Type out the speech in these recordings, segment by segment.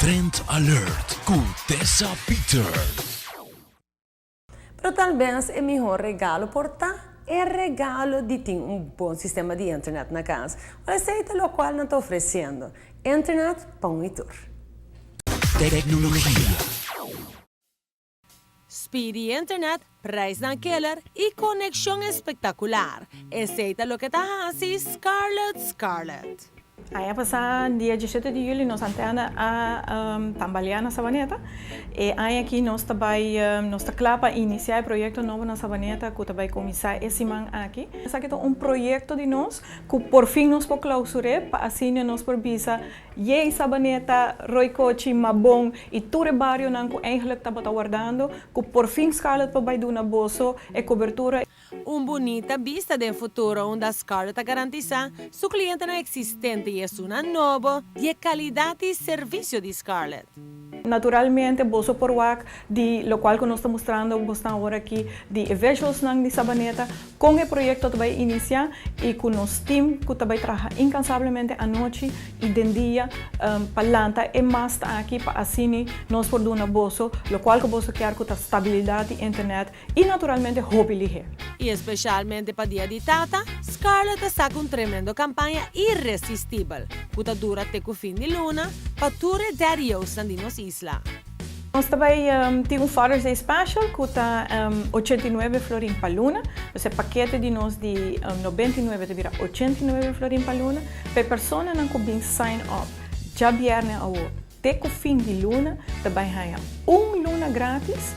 Trend Alert ku Tessa Peters. Pero talbes e mihó regalo por ta e regalo di tin un bon sistema di internet na kas. Esei ta lokual nan ta ofresiendo. Internet pa un i tur. Teknologia. Speedy internet, prijsnan killer i konekshon espektakular. Esei ta loke ta hasi Scarlet Scarlet. Aña pasá, dia 17 di yüli, nos antena a tambaleá na Sabaneta. E aña aki nos ta bai, nos ta kla pa inisiá e proyekto nobo na Sabaneta ku ta bai kuminsá e siman aki. Esaki ta un proyekto di nos ku por fin nos por klausur'é pa asina nos por bisa, Yey Sabaneta, Rooi Kochi, Mabon i tur e barionan ku eigenlijk tabata wardando ku por fin Scarlet por bai duna boso e kobertura. Un bunita bista den futuro unda Scarlet ta garantisá su klientenan eksistente i esunnan nobo di e kalidat i servisio di Scarlet. Naturalmente boso por wak di lokual ku nos ta mustrando bosnan awor aki di e visualsnan di Sabaneta, kon e proyekto ta bai inisiá i ku nos tim ku ta bai traha inkansablemente anochi i den dia pa lanta e mast aki pa asini nos por duna boso lokual ku boso kier ku ta stabilidat di internet I naturalmente hopi lihé. I especialmente pa Dia di Tata, Scarlet a saca un tremendo campaña irresistibel, cu ta dura te cu fin di luna, pa tur e daddy-osnan di nos isla. Nos ta bay tin un Father's Day Special cu ta 89 florin pa luna. Dus e pakete di nos di 99 ta bira 89 florin pa luna. Pa e personanan cu bin sign up djabierne awo te ku fin di luna ta bai haña un luna gratis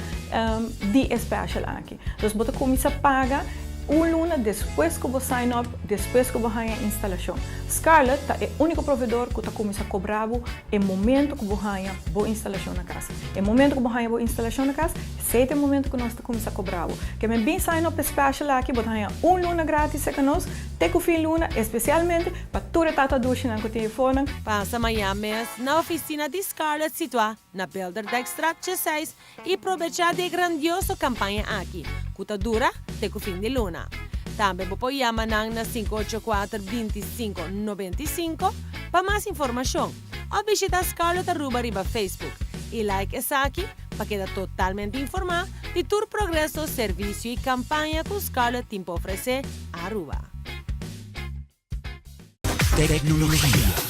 di e special aki. Dus bo ta kuminsá paga un luna despues ku bo sign up, despues ku bo haña instalashon. Scarlet ta e úniko proveedor ku ta kuminsá kobra bo e momento ku bo haña bo instalashon na kas. E momento ku bo haña bo instalashon na kas, esei ta e momento ku nos ta kuminsá kobra bo. Ke men bin sign up e special aki, bo ta haña un luna gratis serka nos te ku fin luna, espesialmente pa tur e tata dushinan ku tin e fonan. Pasa mañan mes na oficina di Scarlet situá na Bilderdijkstraat 16 i probechá di e grandioso kampaña aki, ku ta dura te ku fin di luna. Tambe bo por yama nan na 584 25 95 pa mas informashon òf bishitá Scarlet Aruba riba Facebook i like esaki pa keda totalmente informá di tur progreso, servisio i kampaña ku Scarlet tin pa ofresé Aruba. Teknologia.